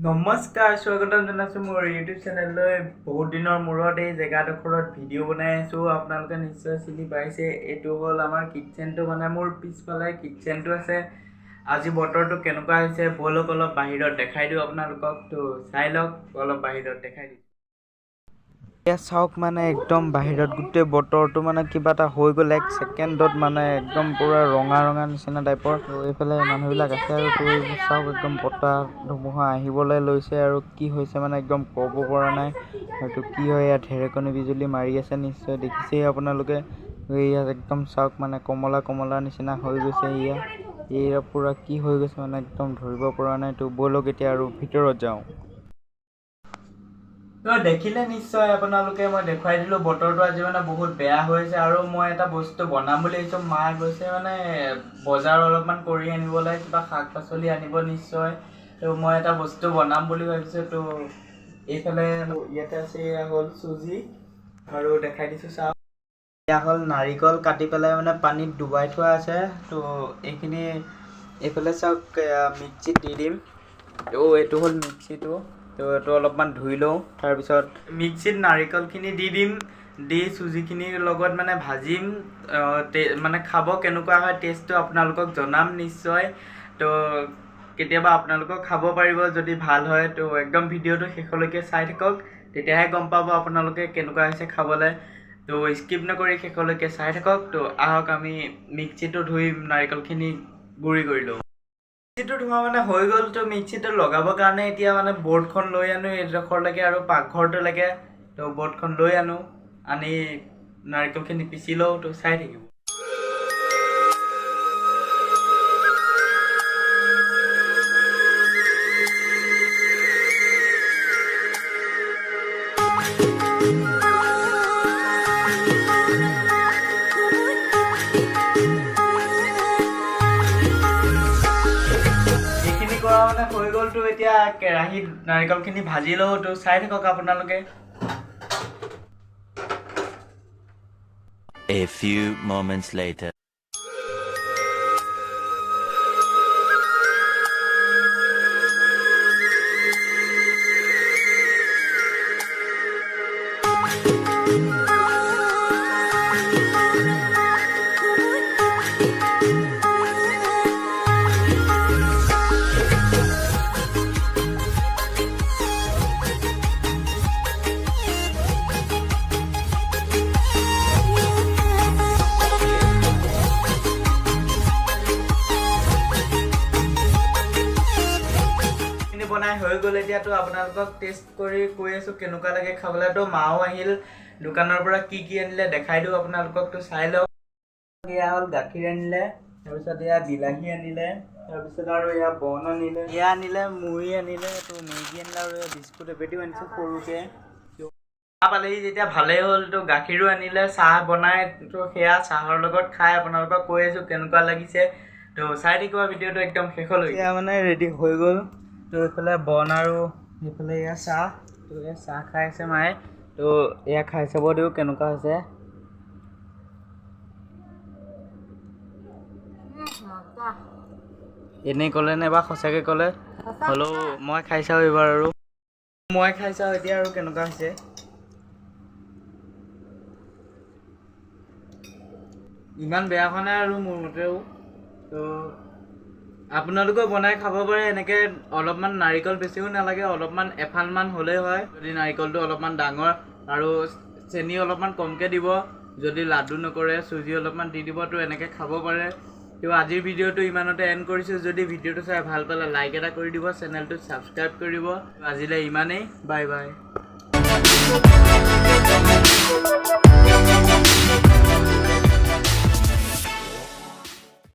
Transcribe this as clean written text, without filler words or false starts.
নমস্কাৰ, স্বাগতম জনাইছোঁ মোৰ ইউটিউব চেনেললৈ। বহুত দিনৰ মূৰত এই জেগাডোখৰত ভিডিঅ' বনাই আছোঁ। আপোনালোকে নিশ্চয় চিনি পাইছে, এইটো হ'ল আমাৰ কিটচেনটো, মানে মোৰ পিছফালে কিটচেনটো আছে। আজি বতৰটো কেনেকুৱা হৈছে ব'লক অলপ বাহিৰত দেখাই দিওঁ আপোনালোকক। তো চাই লওক, অলপ বাহিৰত দেখাই দিওঁ। এতিয়া চাওক, মানে একদম বাহিৰত গোটেই বতৰটো মানে কিবা এটা হৈ গ'ল এক ছেকেণ্ডত, মানে একদম পূৰা ৰঙা ৰঙা নিচিনা টাইপৰ। তো এইফালে মানুহবিলাক আছে আৰু তো চাওক, একদম বতাহ ধুমুহা আহিবলৈ লৈছে আৰু কি হৈছে মানে একদম ক'ব পৰা নাই হয়তো কি হয়। ইয়াত ঢেৰেকনি বিজুলী মাৰি আছে, নিশ্চয় দেখিছেই আপোনালোকে। ইয়াত একদম চাওক, মানে কমলা কমলা নিচিনা হৈ গৈছে। এয়া পূৰা কি হৈ গৈছে মানে একদম ধৰিব পৰা নাই। তো ব'লক এতিয়া আৰু ভিতৰত যাওঁ। তো দেখিলে নিশ্চয় আপোনালোকে, মই দেখুৱাই দিলোঁ, বতৰটো আজি মানে বহুত বেয়া হৈ আছে। আৰু মই এটা বস্তু বনাম বুলি ভাবিছোঁ। মা গৈছে মানে বজাৰ অলপমান কৰি আনিবলৈ, কিবা শাক পাচলি আনিব নিশ্চয়। তো মই এটা বস্তু বনাম বুলি ভাবিছোঁ। তো এইফালে ইয়াতে আছে, এয়া হ'ল চুজি আৰু দেখাই দিছোঁ চাওক। এয়া হ'ল নাৰিকল কাটি পেলাই মানে পানীত ডুবাই থোৱা আছে। তো এইখিনি এইফালে চাওক, মিক্সিত দি দিম। তো এইটো হ'ল মিক্সিটো, তো এইটো অলপমান ধুই লওঁ, তাৰপিছত মিক্সিত নাৰিকলখিনি দি দিম, দি চুজিখিনিৰ লগত মানে ভাজিম। মানে খাব কেনেকুৱা হয় টেষ্টটো আপোনালোকক জনাম নিশ্চয়। তো কেতিয়াবা আপোনালোকক খাব পাৰিব যদি ভাল হয়। তো একদম ভিডিঅ'টো শেষলৈকে চাই থাকক, তেতিয়াহে গম পাব আপোনালোকে কেনেকুৱা হৈছে খাবলৈ। তো স্কিপ নকৰি শেষলৈকে চাই থাকক। তো আহক, আমি মিক্সিটো ধুই নাৰিকলখিনি গুড়ি কৰি লওঁ। মিক্সিটো ধোৱা মানে হৈ গ'ল। তো মিক্সিটো লগাবৰ কাৰণে এতিয়া মানে বৰ্ডখন লৈ আনো এইডোখৰলৈকে আৰু পাকঘৰটোলৈকে। তো বৰ্ডখন লৈ আনো, আনি নাৰিকলখিনি পিচি লওঁ। তো চাই থাকিব। এইখিনি কৰা মানে হৈ গ'ল। তো এতিয়া কেৰাহীত নাৰিকলখিনি ভাজি লওঁ। তো চাই থাকক আপোনালোকে। A few moments later. খিনি বনাই হৈ গ'ল। এতিয়াতো আপোনালোকক টেষ্ট কৰি কৈ আছোঁ কেনেকুৱা লাগে খাবলৈ। তো মাও আহিল দোকানৰ পৰা, কি কি আনিলে দেখাই দিওঁ আপোনালোকক। তো চাই লওক। এয়া হ'ল গাখীৰ আনিলে, তাৰপিছত এয়া বিলাহী আনিলে, তাৰপিছত আৰু এয়া বন আনিলে, এয়া আনিলে মুড়ি আনিলে, তো মেগী আনিলে আৰু এয়া বিস্কুট এপেটিও আনিছে সৰুকৈ। চাহ পালেহি যেতিয়া ভালেই হ'ল। তো গাখীৰো আনিলে, চাহ বনাই তো সেয়া চাহৰ লগত খাই আপোনালোকক কৈ আছোঁ কেনেকুৱা লাগিছে। তো চাই থাকিব ভিডিঅ'টো একদম শেষলৈকে। এয়া মানে ৰেডি হৈ গ'ল। তো এইফালে বন আৰু এইফালে এয়া চাহ। তো এয়া চাহ খাই আছে মায়ে। তো এয়া খাই চাব দিওঁ কেনেকুৱা হৈছে। এনেই ক'লে নে বা সঁচাকৈ ক'লে, হ'লেও মই খাই চাওঁ এইবাৰ, আৰু মই খাই চাওঁ এতিয়া আৰু কেনেকুৱা হৈছে। ইমান বেয়া হোৱা নাই আৰু মোৰ মতেও। তো আপোনালোকেও বনাই খাব পাৰে এনেকৈ। অলপমান নাৰিকল বেছিও নালাগে, অলপমান এফালমান হ'লেই হয় যদি নাৰিকলটো অলপমান ডাঙৰ, আৰু চেনি অলপমান কমকৈ দিব যদি লাডু নকৰে, চুজি অলপমান দি দিব। তো এনেকৈ খাব পাৰে। তো আজিৰ ভিডিঅ'টো ইমানতে এণ্ড কৰিছোঁ। যদি ভিডিঅ'টো চাই ভাল পালে লাইক এটা কৰি দিব, চেনেলটো ছাবস্ক্ৰাইব কৰি দিব। আজিলৈ ইমানেই, বাই বাই।